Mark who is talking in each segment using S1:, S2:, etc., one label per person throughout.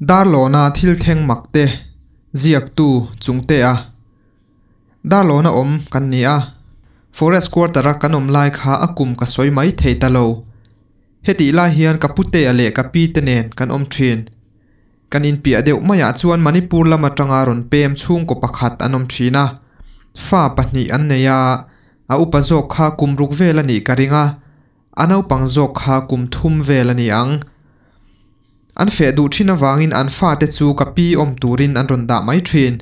S1: Darlawna thil thleng mak te ziaktu chungte a Darlawna awm kan ni a, Forest Quarter a kan awm lai kha a kum ka sawi mai thei ta lo. Hetih lai hian ka putea leh ka pi te nen kan awm thin. Kan inpiah deuh maiah chuan Manipur lam atanga rawn pem chhungkaw pakhat an awm thin a, fa pahnih an nei a, a upa zawk kha kum ruk vel a nih ka ring a, A naupang zawk kha kum thum vel a ni ang. An feh duh thin avangin an fate chu ka pi awm turin an rawn dah mai thin.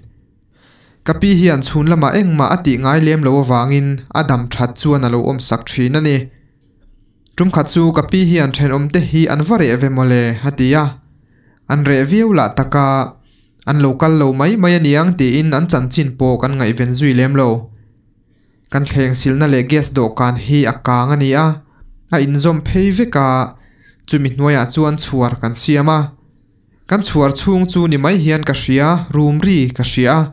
S1: Ka pi hian chhun lamah engmah a tih ngai lem lo avangin a dam that chuan a lo awm sak thin a ni. Tum khat chu ka pi hian thenawmte hi an va reh ve mawle a ti a. An reh viau lah tak a, an lo kal lo mai mai a niang tiin an chanchin pawh kan ngaihven zui lem lo. Kan thleng silna leh gas dawhkan hi a kang a ni a, a inzawm phei vek a, chumi hnuaiah chuan chhuar kan siam a. Kan chhuar chhung chu ni mai hian ka hria, rum ri ka hria a,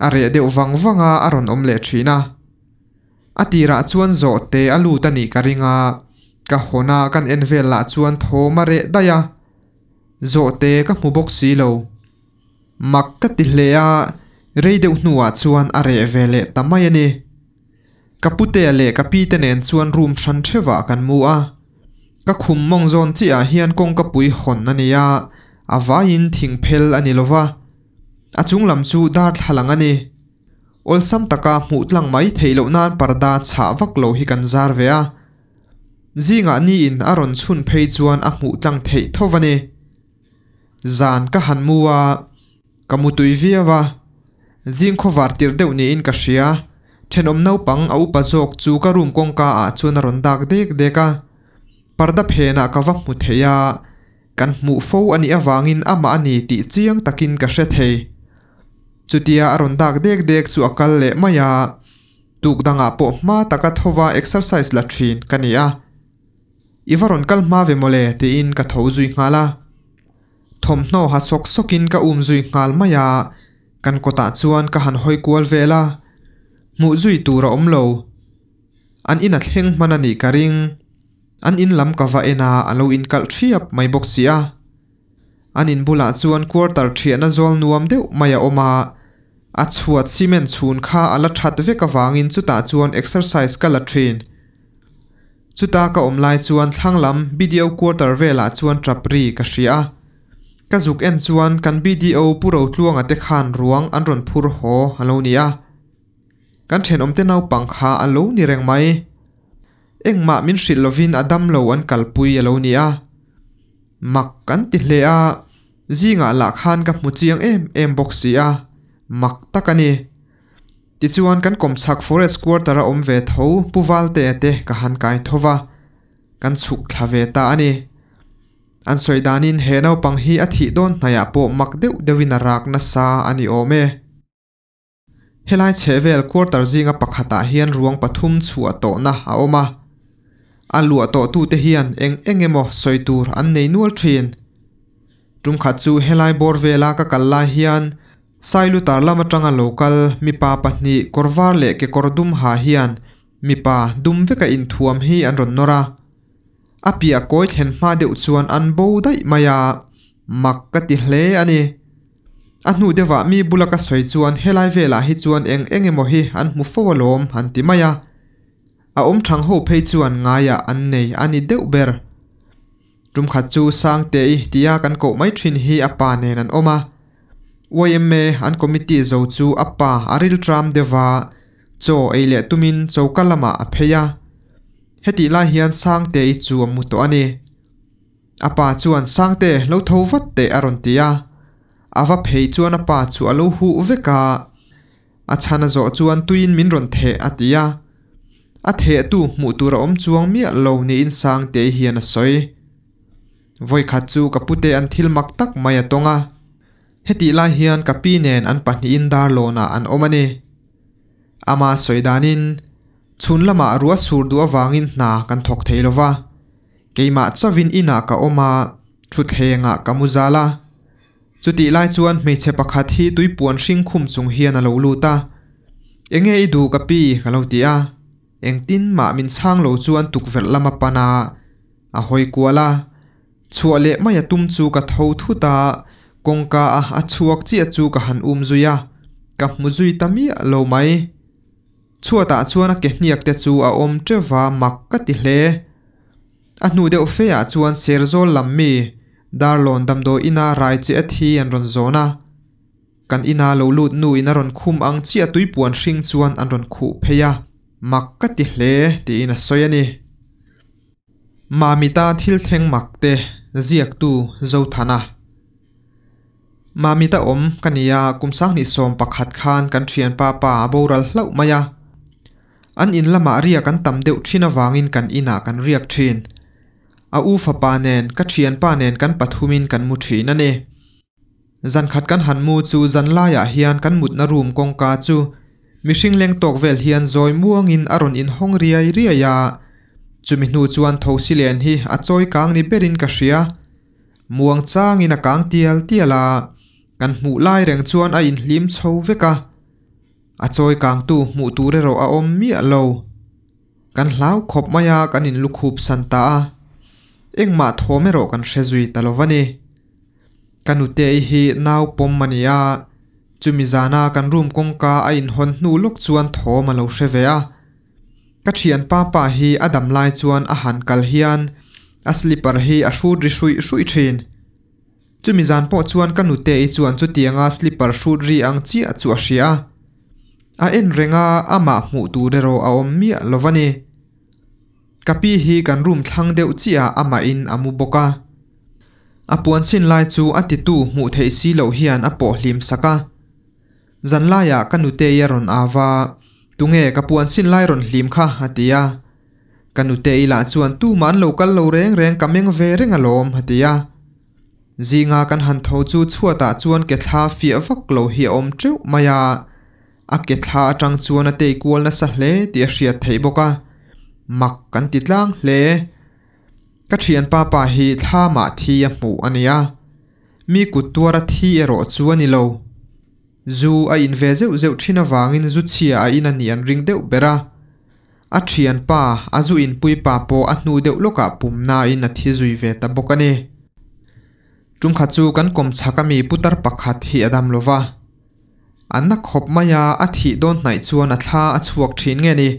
S1: a reh deuh vang vang a, a rawn awm leh thin a. A tirah chuan zawh te a lut a nih ka ring a, ka hawn a kan en vel lah chuan thawm a reh daih a, zawh te ka hmu bawk si lo. Mak ka ti hle a, rei deuh hnuah chuan a reh ve leh ta mai a ni. Ka putea leh ka pite nen chuan room hran theuhah kan mu a. Ka khum mawng zawn chiah ah hian kawngka pui hawn a ni a, a vaiin thing phel a ni lova. A chung lam chu darthlalang a ni. Awlsam taka hmuh tlang mai theih loh nan parda chhah vak lo hi kan zar ve a. Zingah niin a rawn chhun phei chuan a hmuh tlang theih tho a ni. Zan ka han mu a, ka mu tui viau a. Zing khawvar tirh deuh niin ka hria. Thenawm naupang a upa zawk chu ka room kawngka ah chuan a rawn dak dek dek a. Parda phenah ka va hmu thei a, kan hmuh fo a nih avangin amah a ni tih chiang takin ka hre thei. Chutia a rawn dak dek dek chu a kal leh mai a, tuk dangah pawh hma taka thova exercise la thin ka ni a. I va rawn kal hma ve mawle tiin ka tho zui nghal a. Thawmhnaw ha sawk sawkin ka um zui nghal mai a, kan kawtah chuan ka han hawi kual vel a, hmuh zui tur a awm lo. An in a thleng hman a nih ka ring. An in lam ka va en a, a lo inkalh thiap mai bawk si a. An in bulah chuan quarter thiahna zawl nuam deuh mai a awm a, a chhuat cement chhun kha a la that vek avangin chutah chuan exercise ka la thin. Chuta ka awm lai chuan thlang lam BDO quarter velah chuan tap ri ka hria a. Ka zuk en chuan kan BDO Pu Rotluanga te khan ruang an rawn phur haw a lo ni a. Kan thenawmte naupang kha a lo ni reng mai. Engmah min hrilh lovin a dam lo an kalpui a lo ni a. Mak kan ti hle a, zingah lah khan ka hmu chiang em em bawk si a, mak tak a ni. Tichuan kan kawmchhak Forest Quarter a awm ve tho Pu Valtea te ka han kai tho va, kan chhuk thla ve ta a ni. An sawi danin he naupang hi a thih dawn hnaiah pawh mak deuh deuhin a rak nasa a ni awm e. Helai chhehvel quarter zinga pakhatah hian ruang pathum chhuah tawhna a awm a. A luah tawhtute hian eng eng emaw sawi tur an nei nual thin. Tumkhat chu helai bawr vela ka kal lai hian Sailutar lam atanga lo kal mipa pahnih kawr var leh kekawr dum ha hian mipa dum veka inthuam hi an rawn nawr a. A piah kawi thlen hma deuh chuan an bo daih mai a, mak ka ti hle a ni. A hnu deuhah mi bula ka sawi chuan helai velah hi chuan eng eng emaw hi an hmu fo alawm an ti mai a. A awm thang ho phei chuan ngaiah an nei a ni deuh ber. Tumkhat chu Sangte-i tia kan koh mai thin hi a pa nen an awm a. Yma an committee zo chu a pa a riltram deuh a, chaw ei leh tumin choka lamah a phei a. Hetih lai hian Sangte-i chu a mu tawh a ni. A pa chuan Sangte lo tho vat teh a rawn ti a. A va phei chuan a pa chu a lo huh vek a. A chhan a zawh chuan tuiin min rawn theh a ti a. A thehtu hmuh tur a awm chuang miah lo niin Sangtei hian a sawi. Vawikhat chu ka pute an thil mak tak mai a tawng a. Hetih lai hian ka pi nen an pahnihin darlawnah an awm a ni. Ama sawi danin, chhun lamah ruah sur duh avangin hna kan thawk thei lo va. Keimah chauhin inah ka awm a, thutthlengah ka mu zal a. Chutih lai chuan hmeichhe pakhat hi tuipuan hring khum chung hian a lo lut a, Enge i duh ka pi? ka lo ti a. Engtin mah min chhang lo chuan tukverh lam a pan a, a hawi kual a. Chhuah leh mai a tum chu ka tho thut a, Kawngka a a chhuak chiah chu ka han um zui a, ka hmu zui ta miah lo mai. Chhuatah chuan a ke hniak te chu a awm teuh va, mak ka ti hle. A hnu deuh feah chuan Serzawl lam mi Darlawn damdawi ina rai che a thi an rawn zawn a. Kan ina lo lut nu in a rawn khum ang chiah tuipuan hring chuan an rawn khuh phei a, mak ka ti hle tiin a sawi a ni. Mamita thil thleng mak te ziaktu Zothana. Mamita awm ka nia kum sanghnih 11 khan kan thianpa pa a boral hlauh mai a. An in lamah riak an tam deuh thin avangin kan inah kan riak thin. A u fapa nen ka thianpa nen kan pathumin kan mu thin a ni. Zan khat kan han mu chu zan laiah hian kan mutna room kawngka chu mihring leng tawk vel hian zawi muangin a rawn inhawng riai riai a. Chumi hnu chuan thosi len hi a chawi kang ni berin ka hria. Muang changin a kang tial tial a, kan hmuh lai reng chuan a inhlim chho vek a. A chawi kangtu hmuh tur erawh a awm miah lo. Kan hlau khawp mai a, kan inlukhup san ta a. Engmah thawm erawh kan hre zui ta lo va ni. Ka nutei hi nau pawm a ni a, chumi zana kan room kawngka a inhawn hnu lawk chuan thawm a lo hre ve a. Ka thianpa pa hi a dam lai chuan a han kal hian a slipper hi a hrut ri hruih hruih thin. Chumi zan pawh chuan ka nutei chuan chutianga slipper hrut ri ang chiah chu a hria a. A en reng a, amah hmuh tur erawh a awm miah lo va ni. Ka pi hi kan room thlang deuh chiah ah amahin a mu bawk a. A puan sin lai chu a titu hmuh theih si loh hian a pawh hlim sak a. Zanlaiah ka nutei a rawn au va, Tunge ka puan sin lai rawn hlim kha? a ti a. Ka nutei lah chuan Tumah an lo kal lo reng reng ka meng ve reng alawm a ti a. Zinga kan han tho chu chhuatah chuan ke thla fiah vak lo hi a awm teuh mai a. A ke thla atang chuan a tei kual nasa hle tih a hriat theih bawk a, mak kan ti tlang hle. Ka thianpa pa hi thla mah thi a hmuh a nia, mi kut tuara thi erawh chu a ni lo. Zu a in ve zeuh zeuh thin avangin zu chhia a in a nih an ring deuh ber a. A thianpa, a zu inpui pa pawh a hnu deuh lawkah pumnain a thi zui ve ta bawk a ni. Tumkhat chu kan kawm chhak ami putar pakhat hi a dam lo va. A na khawp mai a, a thih dawn hnaih chuan a thla a chhuak thin nge ni?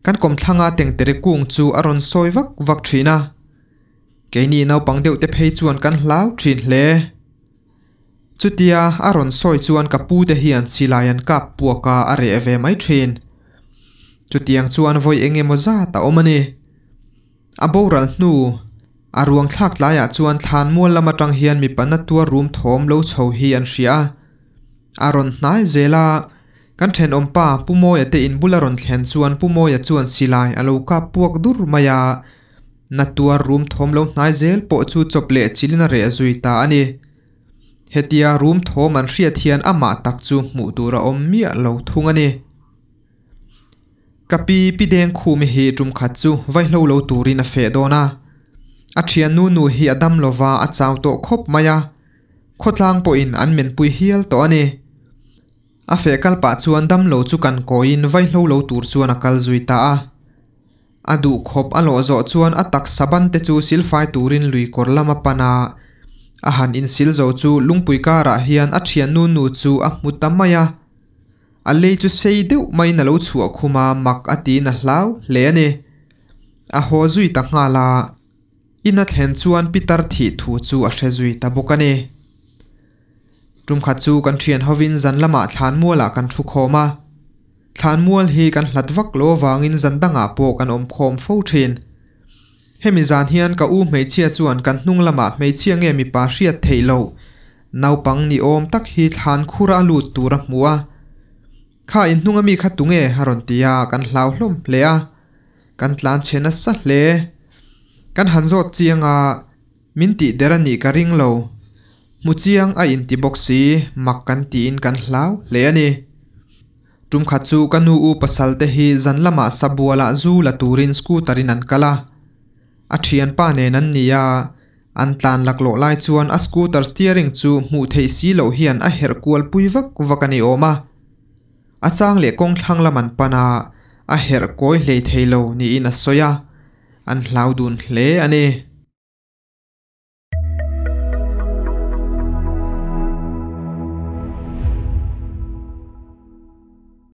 S1: Kan kawmthlanga tengtere kung chu a rawn sawi vak vak thin a. Keini naupang deuh te phei chuan kan hlau thin hle. Chutia a rawn sawi chuan ka pu te hian silai an kap puak a, a reh ve mai thin. Chutiang chuan vawi eng emaw zat a awm a ni. A boral hnu, a ruang thlak tlaiah chuan thlan mual lam atang hian mipa na tuar rum thawm lo chho hi an hria a. A rawn hnai zel a, kan thenawm pa Pu Mawia te in bula rawn thlen chuan Pu Mawia chuan silai a lo kap puak dur mai a, na tuar rum thawm lo hnai zel pawh chu chawp leh chilin a reh zui ta a ni. Hetia rum thawm an hriat hian amah tak chu hmuh tur a awm miah lo thung a ni. Ka pi pi deng khumi hi tum khat chu vaihlo lo turin a feh dawn a. A thiannu nu hi a dam lova a chau tawh khawp mai a, khawtlang pawhin an menpui hial tawh a ni. A feh kal pah chuan dam lo chu kan kawiin vaihlo lo tur chuan a kal zui ta a. A duh khawp a lawh zawh chuan a taksa ban te chu silfai turin lui kawr lam a pan a. A han insil zo chu lungpui karah hian a thiannu nu chu a hmu ta mai a. A lei chu sei deuh maiin a lo chhuah khum a, mak a tiin a hlau hle a ni. A haw zui ta nghal a, in a thlen chuan Pitar thih thu chu a hre zui ta bawk a ni. Tum khat chu kan thian hovin zan lamah thlanmualah kan thu khawm a. Thlanmual hi kan hlat vak lo avangin zan dangah pawh kan awm khawm fo thin. Hemi zan hian ka u hmeichhia chuan kan hnung lamah hmeichhia nge mipa hriat theih loh naupang ni awm tak hi thlan khura a lut tur a hmu a. Kha in hnung ami kha tunge a rawn ti a, kan hlau hlawm hle a. Kan tlan chhe nasa hle. Kan han zawt chiang a, min tih der a nih ka ring lo. Hmu chiang a inti bawk si, mak kan tiin kan hlau hle a ni. Tum khat chu ka nu u pasal te hi zan lamah sabualah zu la turin scooter in an kal a. A thianpa nen an ni a, an tlan laklawh lai chuan a scooter steering chu hmuh theih si loh hian a herh kual pui vak vak a ni awm a. A chang leh kawng thlang lam an pan a, a herh kawi hlei thei lo niin a sawi a, an hlau dun hle a ni.